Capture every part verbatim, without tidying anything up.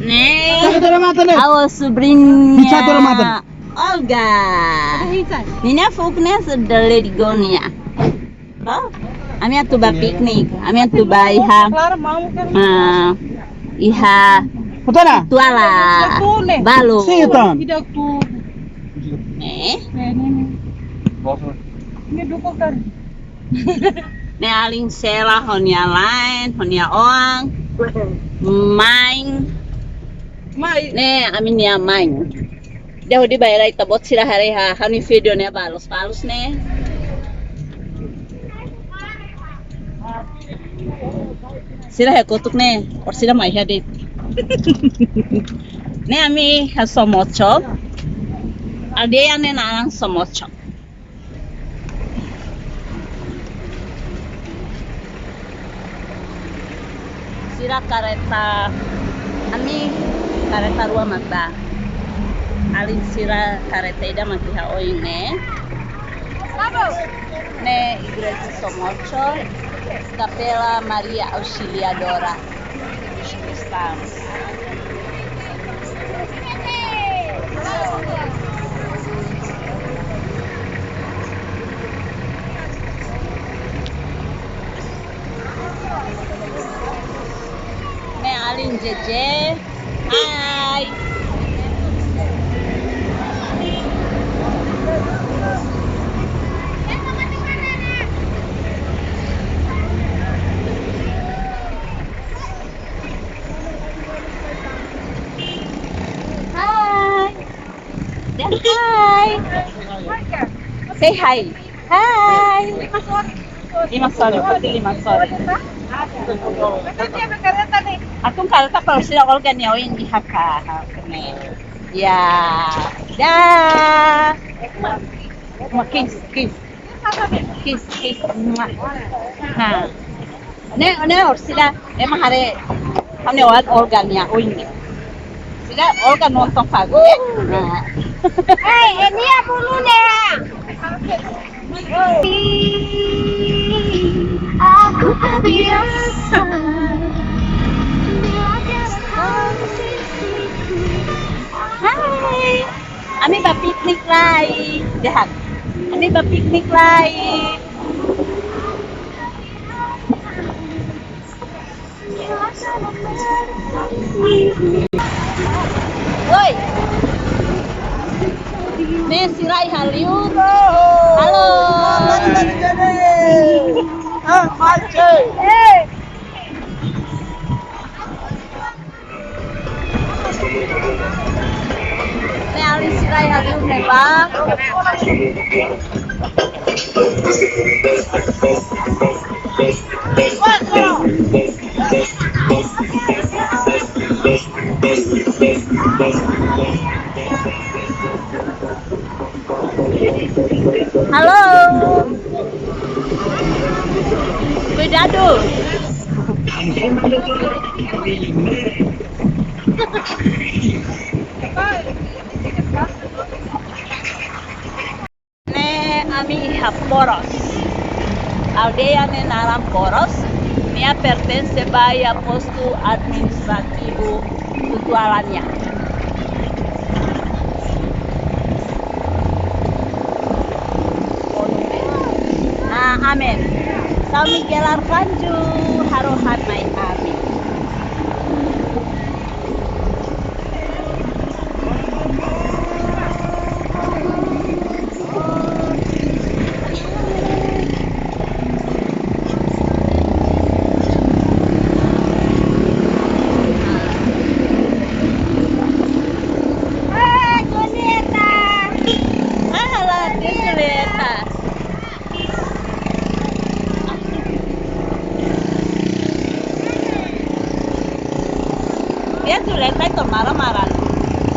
Ne'e. Satu mata ne'e. Ha'u sobriña. Satu mata. Olga. Ninia fuuk ne'e sudah ledigonia. To'o, ami atu bá piknik, ami atu bá iha, ah, iha Utana. Tuala. Balu. Sitan. Eh? Ne'e alin Sela ho nia la'en, ho nia oan. Main. Ne'e ami-nia main. Ida hodi bainhira ita-boot sira haree ha'u-nia vídeo ne'e balu. Balu ne'e. Sira iha kotuk ne'e, orsida mai iha de'it. Ne'e ami iha Somoco. Aldeia ne'e naran Somoco. Sira kareta, ami kareta rua mak bá. Alin sira kareta ida mak iha oin ne'e. Ne'e Igreja Somoco, Capela Maria Auxiliadora. Cristãos. Ne'e alin Jeje. Hai. Hai. Dan hai. Say hi. Hai. Lima sore, pasti lima sore. Atun kareta para sira Olga nia oin iha ka, ha, kene. Ya, dah. Uma kiss, kiss. Kiss, kiss. Mua. Ha. Ne'e, ne'e orsida, ema haree, ha'u-nia oan Olga nia oin. Sida Olga nonton fagu. Nah. Hei, enia bulu ne'e. Aku terbiasa bila kau di sisiku. Hai. Ami bá piknik lai. Dehan. Ami bá piknik lai. Oi. Ne'e sira iha li'ur. Halo. Eh, Mace. Eh. Ne'e alin sira iha li'ur ne'ebá. Halo. Kuidadu. Ne'e ami iha Poros. Aldeia ne'e naran Poros. Nia pertense ba iha postu administrativu Tutuala nian. Ah, amen. São Miguel Arcanjo, harohan mai ami. Ah, Julieta. Ah, halo, Julieta. Dia tu lekai to mara-mara.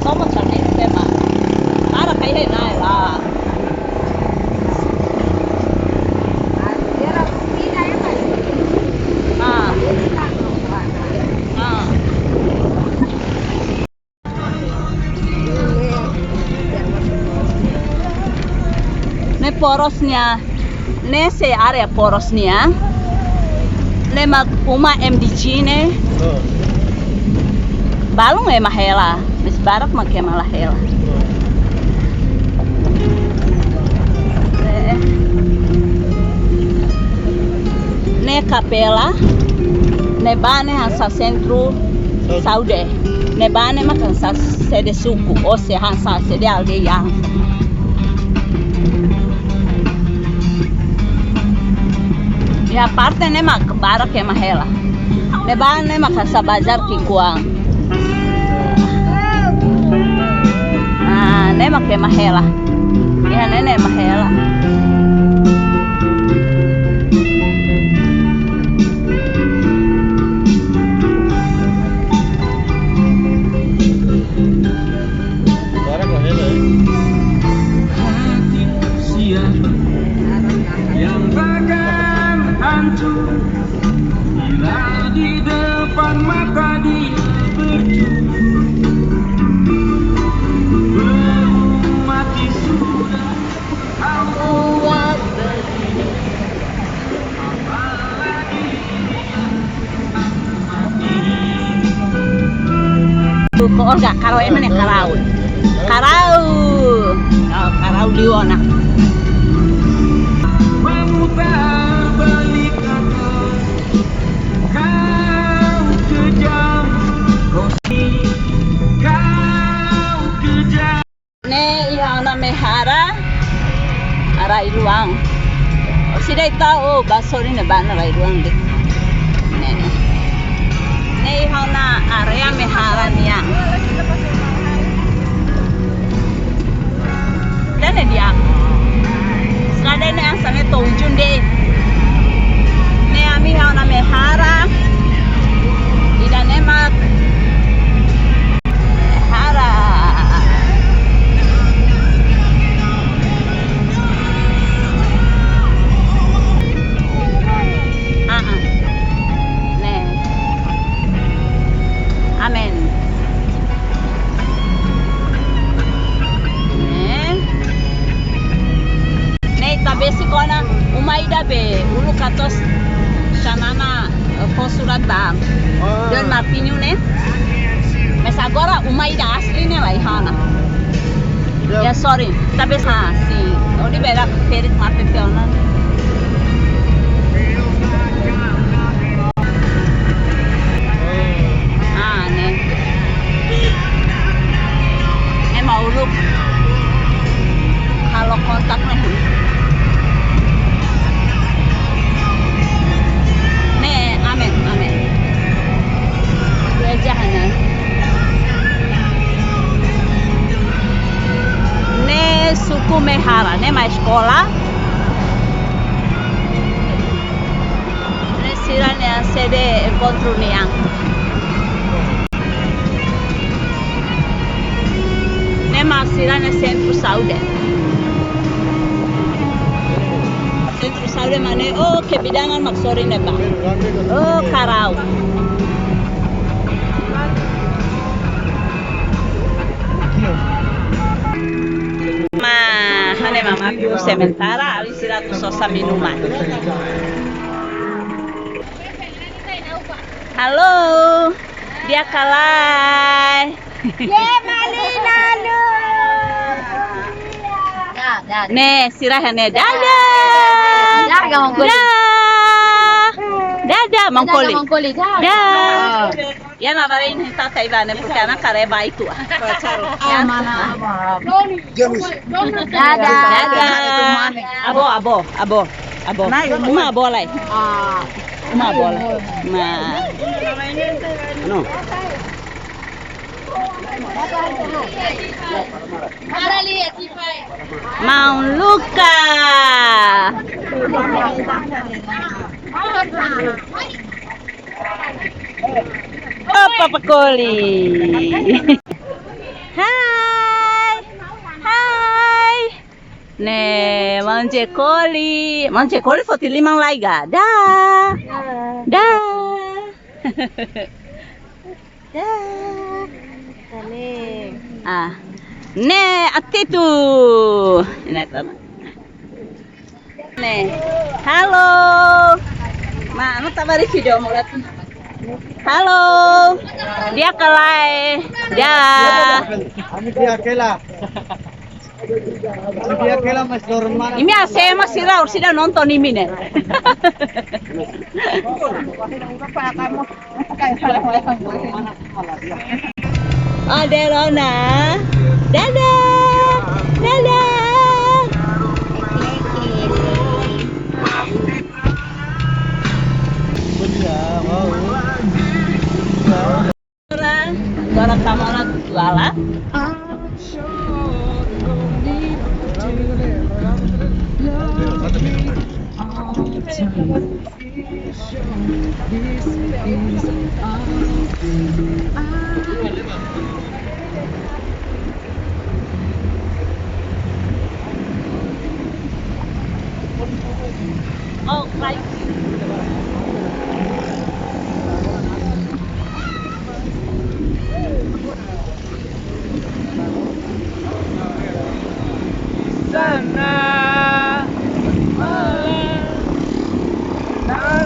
Somo chane tema. Mara kai he nai la. Ah. Ah. Ne'e Poros nian, ne'e sei área Poros nian. Ne'e mak uma M D G ne'e. Balun ema hela, mais barak mak ema la hela. Eh. Ne'e kapela, ne'ebá ne'e hanesan sentru saúde. Ne'ebá ne'e mak hanesan sede suku, ou se hanesan sede aldeia. Iha parte ne'e mak barak ema hela. Ne'ebá ne'e mak hanesan bazar ki'ikoan. Ah, ne'e mak ema hela. Iha ne'e ne'e ema hela. Hati siapa yang takkan hancur bila di depan mata dia berjuang? Belum mati sudah kau buat diri, apalagi dia. Ko orga karau ema ne'e karau. Karau. Karau, karau liu ona. Memutar balik kata, kau kejam, kau si-, kau kejam. Ne'e iha ona Mehara, rai-luan. Sida ita o ba sorin ne'ebá ne'e rai-luan de'it. Ne'e. Ne'e iha ona área Mehara nian. Ida-ne'e di'ak. Estrada ne'e hanesan ne'e to'o ujung de'it. Ne'e ami iha ona Mehara. Ida-ne'e mak Mehara. Ah, ah. Ne'e. Amen. Ne'e. Ne'e ita besik ona uma ida be uluk atos xanana, eh, fó surat ba Ah. Don Martinho ne'e. Mais agora uma ida asli ne'e la iha ona. Ya. Ya, sorry. Tapi sa, si, odi beda ferik mate te ona. Ah, ne'e. Ema uluk halo kontak ne'e. Ne'e, amen, amen. Gereja ne'e. Ne'e suku Mehara, ne'e mak eskola. Ne'e sira-nia sede enkontru nian. Ne'e mak sira-nia sentru saúde. Sentru saúde mak ne'e, oh, kebidanan mak sorin ne'ebá. Oh, karau. Mak, ha'u-nia mamaku sementara, ami sira atu sosa minuman. Halo, di'ak ka lae? Ye, Malina, lu. Ne'e, sira iha ne'e. Dadah. Dadah, Maun Koli. Dadah. Dadah, Maun Koli. Dadah, Maun Koli, dadah. Dadah. Oh. Ya, na bare ini tata iba ne'e, porque ana kare bai tu. Ya. Mana? James. Dadah. Dadah. Abo, abo, abo, abo. Nai, uma abo lai. Ah. Uma abo lai. Ma. Anu. Maun Luka. Oh, Papa Koli. Hai. Hai. Ne'e, Maun Jekoli. Maun Jekoli foti liman lai ga. Da. Da. Da. Ah. Ne'e, atitu. Ne'e, tama. Ne'e. Halo. Ma, anu tabari video mulat. Halo. Di'ak ka lae? Ya. Ami di'ak hela. Ami di'ak hela, mas dorong mana? Imi asema sira orsida nonton imi ne'e. Ade lona. Dadah. Dadah. Agora, agora tama ona Tutuala. Oh, crazy. Sana. Ah. Ah.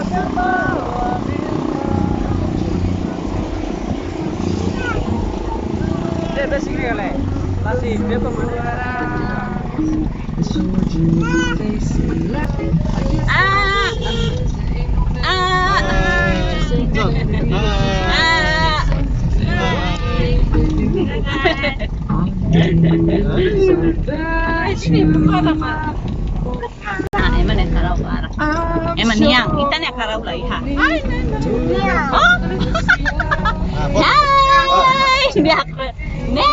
Ah. Ah, ema ne'e karau barak. Ema nian, ita-nia karau la iha. Oh. Hai, di'ak. Ne'e.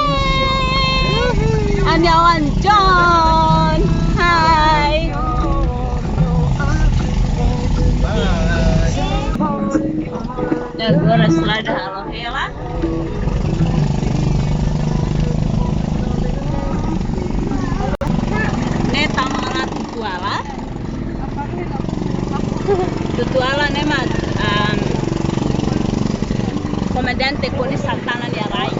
Ha'u-nia oan John. Hai. Ne'e agora estrada halo hela. Ne'e tama ona Tutuala. Tutuala ne'e mak, um, komandante Koni Santana nia rai.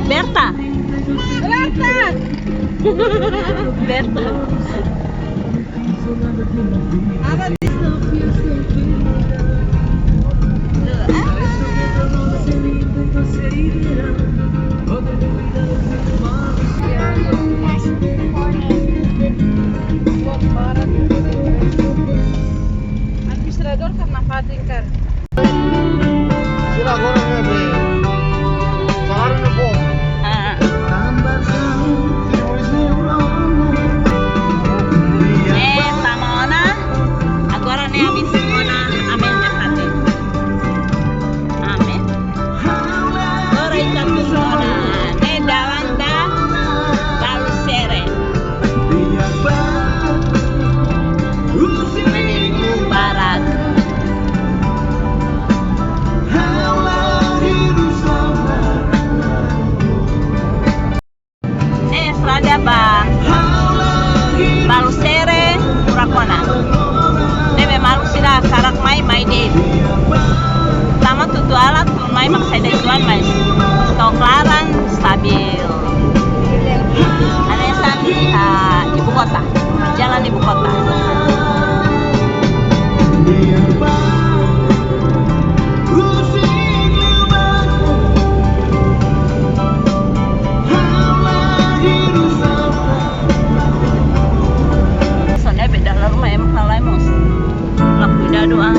Berta. Berta. Berta. Administradór karena fatin kan. Sira agora ne'e be. Saláriu ne'e bom. Ah. Ne'e tama ona. Agora ne'e ami simu ona ami-nia fatin. Amen. Agora ita simu ona. Ne'e dalan ba Balusere. Maliku barak. Ne'e estrada ba Balusere, Furakona. Ne'ebé maluk sira hakarak mai, mai de'it. Tama Tutuala, tun mai mak saida uitoan, mas to'o klaran stabil. Hanesan iha ibu kota, jalan ibu kota. Só ne'ebé dalan ruma ema halai mós. La kuidadu ah.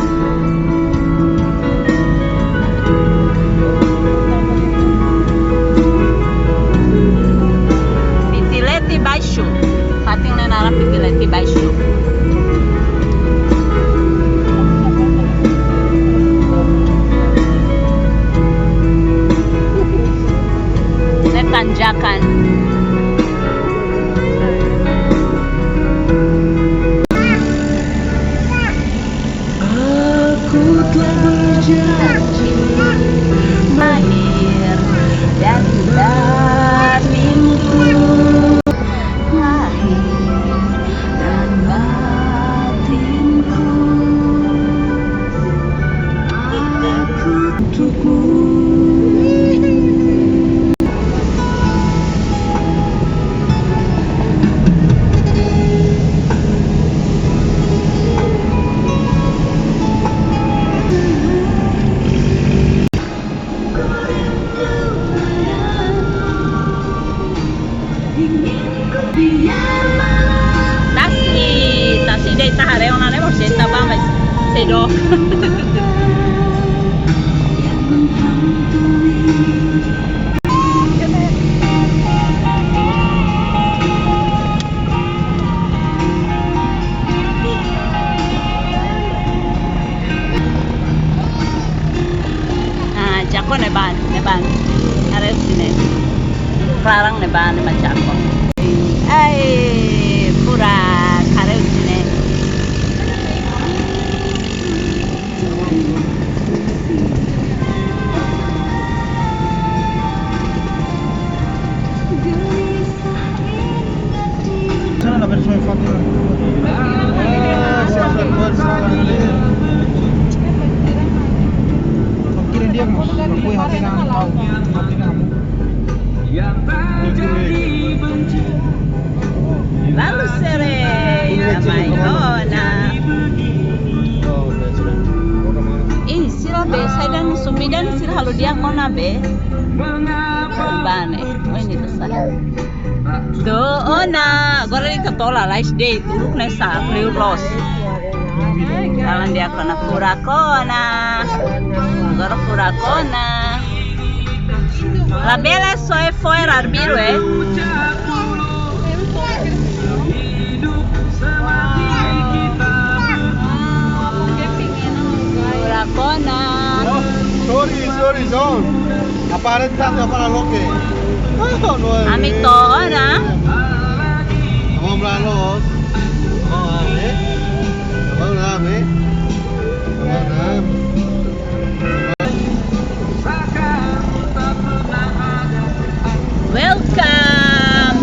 Pitilete Baixo. Fatin ne'e naran Pitilete Baixo. Ne'e tanjakan. Aku telah berjanji mahir dari hatiku. Mahir Ido. Ah, jako ne'ebá, ne'ebá. Haree husi ne'e. Klaran ne'ebá, ne'ebá jako. Ai, pura, haree husi ne'e. Sana la persona infatti. Ah, sì, sì, sì, sì. Non quiere dire, ma poi hati na tau, hati na. Lalu sere, ya mai ona. Ih, sira be, saida nia sumida, sira halo di'ak ona be. Bane, oh ini besar. To'o ona, agora ita to'o lalais de'it, uluk ne'e sa'e, kleur loos. Dalan di'ak ona, furak ona. Agora furak ona. Labele soe fo'er arbiru, eh. Furak ona. Oh, sorry, sorry, John. Apa ada tentang apa loke? Oh, no, ami eh. To'o ona. Vamos lá, los. Vamos lá, eh. Vamos lá, eh. Vamos lá. Welcome.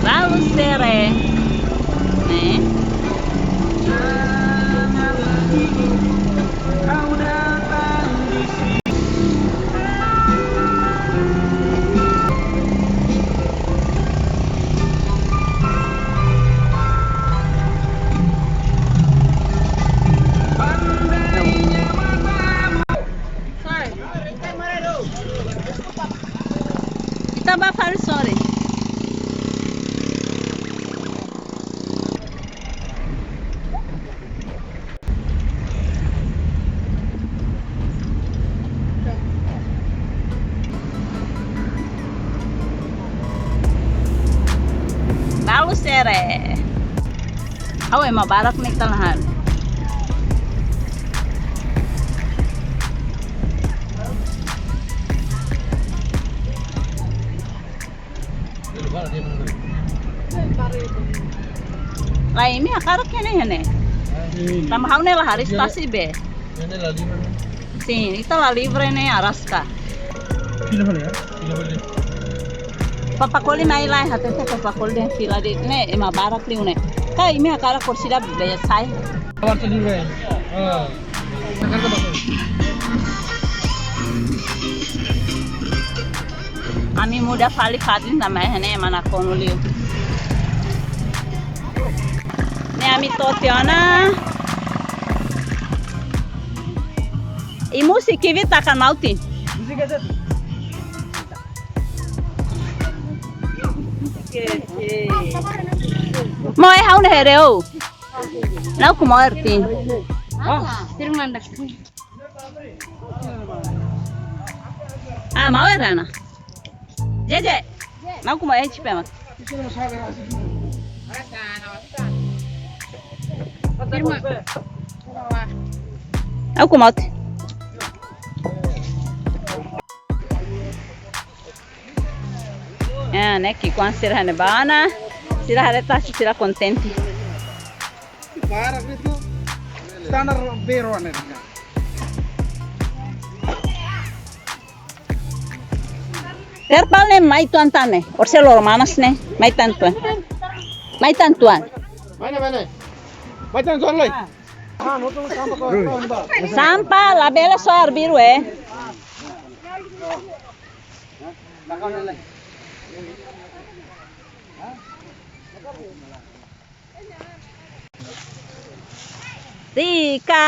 Lalu sere. Ne'e. Ita bá fali sore. Lalu sere. Ha'u ema barak ne'e ita la han. Lae, imi hakarak iha ne'e, iha ne'e. Tanba ha'u ne'e la hariis tasi be. Sin, ita la livre ne'e araska. Fila fali ya? Fila fali. Papakoli mai lai, hatete papakoli dehan fila de'it ne'e, ema barak liu ne'e. Ka imi hakarak korsida be sai. Awal tadi be. Ah. Ami muda fali fadin tanba iha ne'e ema nakonu liu. Ne'e ami to'o tiha ona. I musik kivi takan maun ti. Maun, eh, ha'u ne'e haree o. Nau ku maun ti. Ah, maun, eh, Rana. Jeje. Nau ku maun, eh, H P mak. Nau ku maun ti. Ya, ne'e ki'ikoan sira iha ne'ebá ona, sira haree tasi sira kontente. Barak itu standar bero ne'e. Terpal ne'e mai tuan tane, orse loro manas ne'e, mai tan tuan. Mai tan tuan. Mana, mana? Mai tan tuan lai. Sampah, labele soe arbiru, eh. Rika.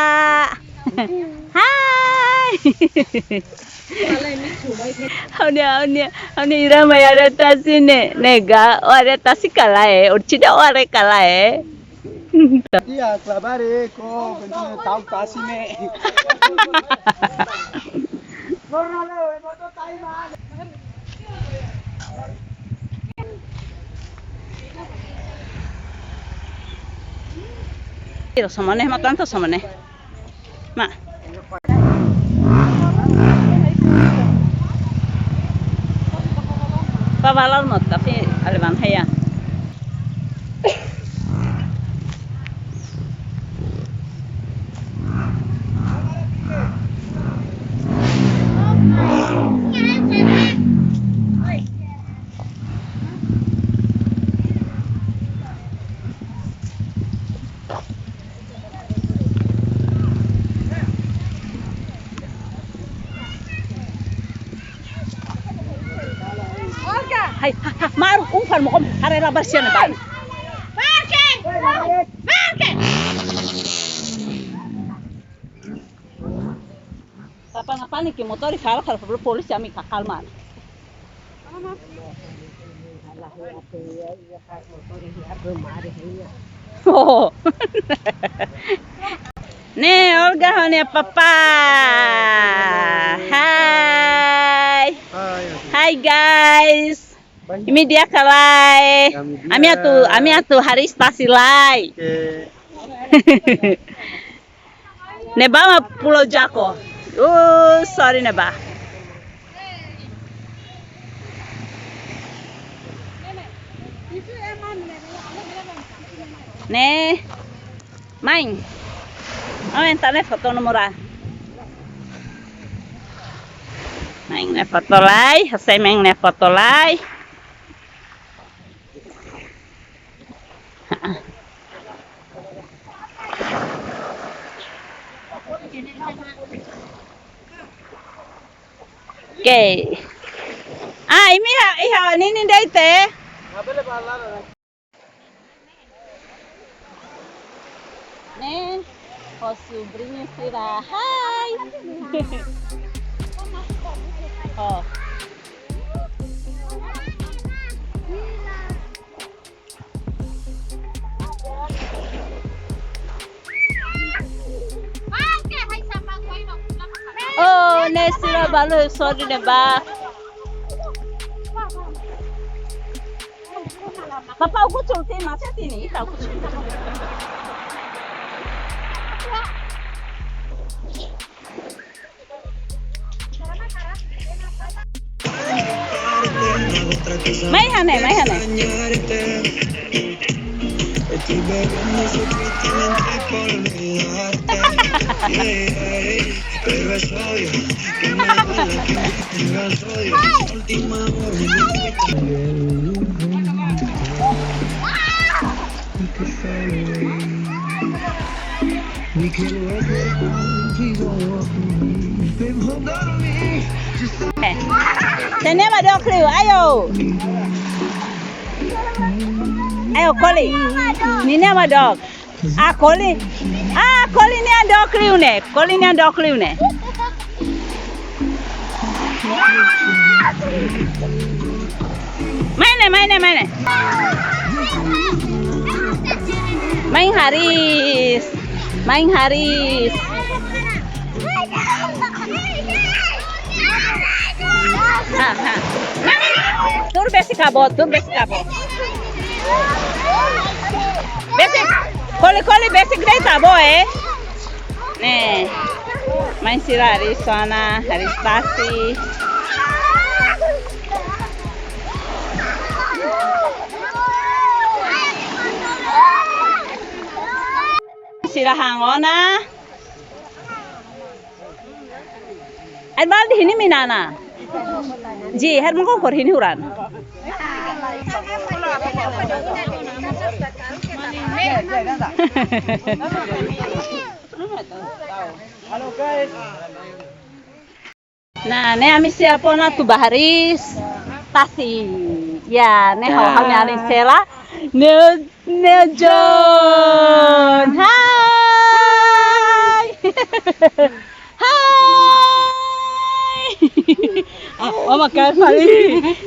Hai. Ha'u-nia, ha'u-nia, ha'u-nia irmán mai haree tasi ne'e, ne'e ga, ó haree tasi ka lae, ó sida ó haree ka lae. Iya, klabar e, ko bentuk tau tasi ne'e. Iro, somo ne'e, ma tanto somo ne'e. Ma. Ba valór mós, tapi aleman haya. Hai, ha, ha, maru, umpan mo kom, haree labar sian ban. Sapa na panik ke motór i fala, fala, fala, polísia ami kakal mana. Oh. Ne'e, Olga ho nia papá. Hai. Hai, Olga. Hi, guys. Imi di'ak ka lae? Ami di'ak. Ami atu, ami atu haree tasi lai. Oke. Ne'ebá mak Pulau Jako. Uh, sorry ne'ebá. Ne'e. Main. Oh, entaun ne'e foto nomor a. Main ne'e foto lai, hasai main ne'e foto lai. Oke. Ah, imi iha, iha ninin de'it. Ne'e, ho sobriñu sira. Hai. Oh. Oh, ne'e sira balu sodi ne'ebá. Papá, o kucing tem mais, tem, tá, o kucing. Mai hanesan, mai hanesan. Tenema dok liu, ayo. Ayo, koli. Ninia mak dok. Ah, koli. Ah, koli nian dok liu ne'e. Koli nian dok liu ne'e. Mai ne'e, mai ne'e, mai ne'e. Main hariis. Main hariis. Ha, ha. Tuur besik ka boot, tuur besik ka boot. Besik, koli-koli besik de'it ka boot, eh. Ne'e. Main sira hariis ona, hariis tasi. Sira han ona. Ai, balde hini mai nana. Ji, her mongko kor hini huran. Halo, guys. Nah, ne'e ami siap ona atu bá hariis tasi. Ya, ne'e ho, ha'u-nia alin Sela. Ne'e, ne'e John. Hai. Hai. Ah, mama kaer fali.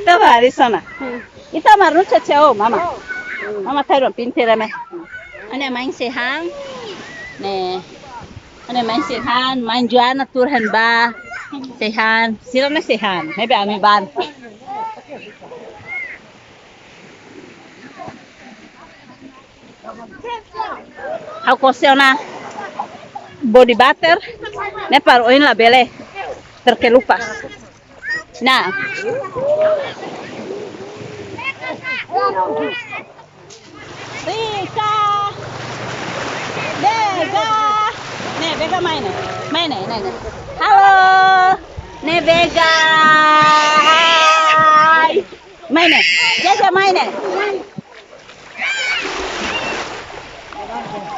Ita bá harii hanesan ne'e. Ita marun ceceo, mama. Mama tarum pintir eme. Ne'e main Sehan. Ne'e. Ne'e main Sehan, main Joana tuur han bá. Sehan, sira ne'e Sehan. Ne'ebé ami bá. Ha'u kose ona body butter, ne'e para oin labele terkelupas. Nah. Rika. Bega. Ne'e, Bega mai ne'e. Mai ne'e, ne'e, ne'e. Halo. Ne'e Bega. Hai. Mai ne'e. Jaja mai ne'e.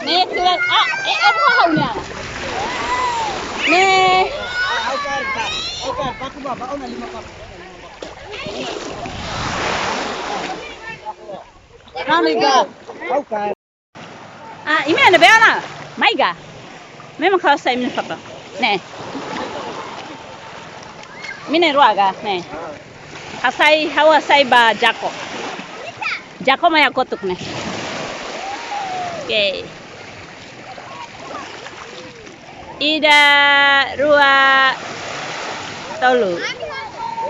Ne'e, sira, ah, eh, eh, mau hau ne'e. Ne'e. Kami ga. Ah, imi ne'ebé ona? Mai ga. Memang kau sai imi foto. Ne'e. Imi na'in-rua ga, ne'e. Hasai, ha'u hasai ba Jako. Jako mai hakotuk ne'e. Oke. Ida, rua, tolu.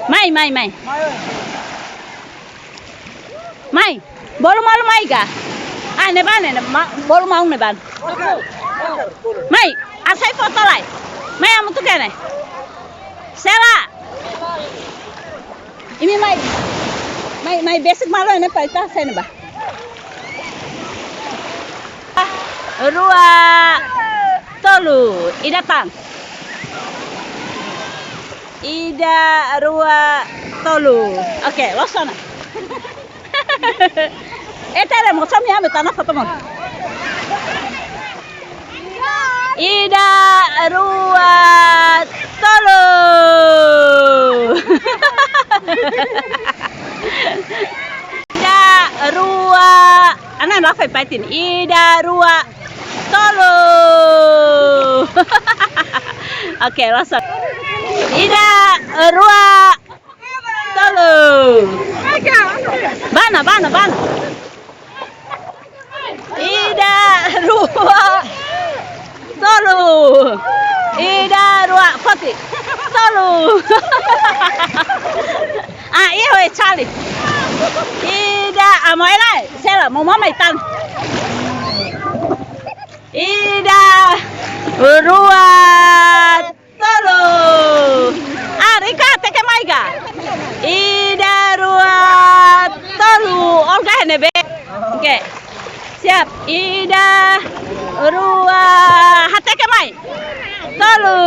Mai, mai, mai. Mai, bolu malu mai ga. Ah, ne'ebá ne'e, ne'e, ma-, bolu maun ne'ebá. Mai, hasai foto lai. Mai hamutuk iha ne'e. Sela. Imi mai. Mai, mai besik malu ne'e para ita hasai ne'ebá. Rua, tolu. Ida tan. Ida, rua, tolu. Oke, loos ona. Eh, tere, mo sami ame tana foto mo. Ida, rua, tolu. Ida, rua. Ana, la fai paitin. Ida, rua, tolu. Oke, langsung. Ida, rua, tolu. Bá ona, bá ona, bá ona. Ida, rua, tolu. Ida, rua, foti. Tolu. Ah, iha oe Charlie. Ida, amo ela, Sela, mo mama itan. Ida, rua, tolu. Ah, Rika, hateke mai ga. Ida, rua, tolu. Olga iha ne'ebé? Oke. Siap. Ida, rua, hateke mai. Tolu.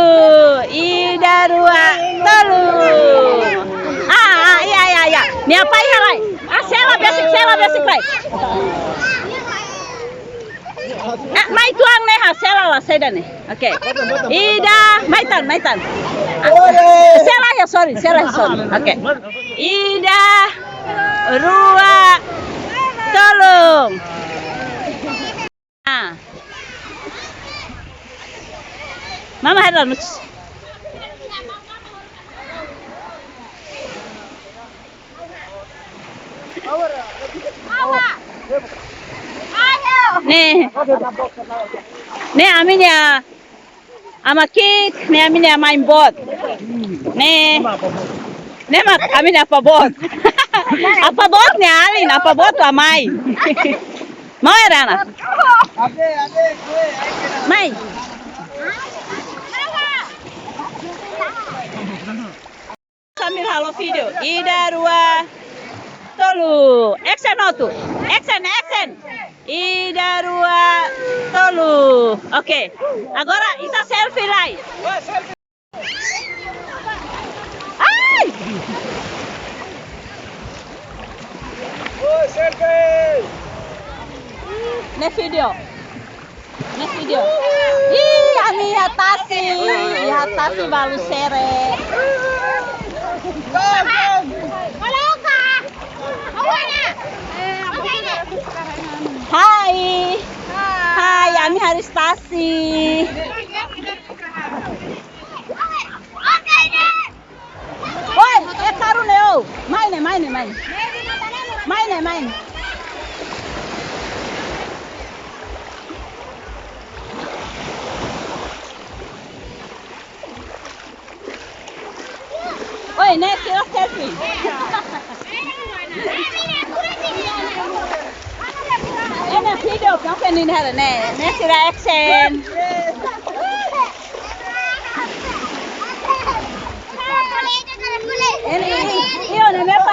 Ida, rua, tolu. Ah, ah, iya, iya, iya. Nia pai halai. Ah, Sela besik, Sela besik lai. Ah, mai tuan ne'e ha Sela la seda ne'e. Oke. Ida, mai tan, mai tan. Sela ya, sorry, Sela ya, sorry. Oke. Ida, rua, tolu. Ah. Mama, hera nus. Ne'e. Ne'e ami-nia ama ki'ik, ne'e ami-nia main boot. Ne'e. Ne'e mak ami-nia apá boot. Apá boot ne'e alin, apá boot la mai. Mau ya, Rana? Mai. Sambil halo video. Ida, rua, tolu. Action hotu. Action, action. Ida, rua, tolu. Oke. Agora ita selfie lai. Ai! Ne'e video. Ne'e video. Ih, ami iha tasi. Iha tasi balu sere. Hai. Hai, ami harii tasi. Oi, Mai ne'e, mai ne'e. Oi, ne'e tira selfie. Ne'e video, kau kan ini hari ne'e. Ne'e tira action. Ne'e, ne'e, ne'e, ne'e, ne'e, ne'e, ne'e, ne'e, ne'e,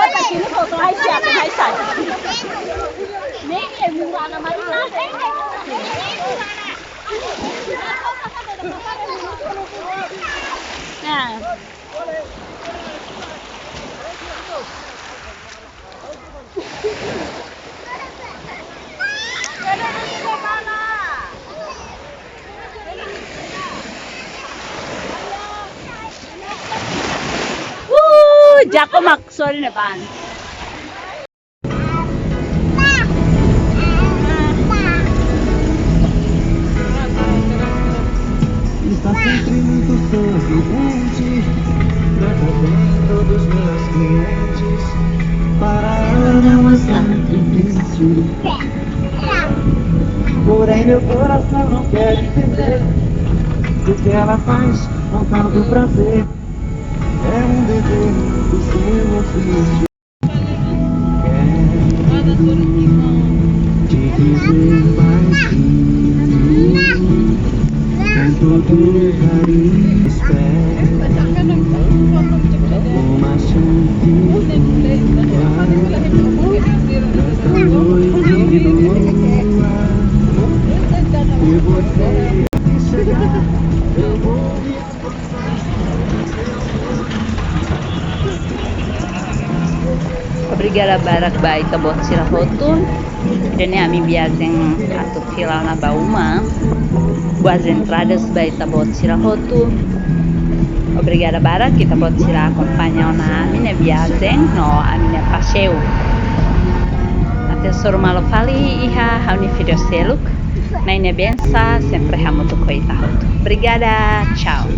Uh, Jaco mak sorin ne'e bá. Está sempre muito sorridente, trata bem todos meus clientes. Para ela não é tão difícil. Porém, meu coração não quer entender o que ela faz com tanto prazer. É um dever do seu ofício. Te dizer baixinho, com todo carinho, espero uma chance tua nessa noite de lua. E você chegar, eu vou Obrigada barak ba ita-boot sira hotu. Ida-ne'e ami viajen atu fila ona ba uma. Boas entradas ba ita-boot sira hotu. Obrigada barak ita-boot sira akompaña ona ami-nia viajen no ami-nia paseiu. Até hasoru malu fali iha ha'u-nia video seluk. Na'i nia bensa sempre hamutuk ho ita hotu. Obrigada, tchau.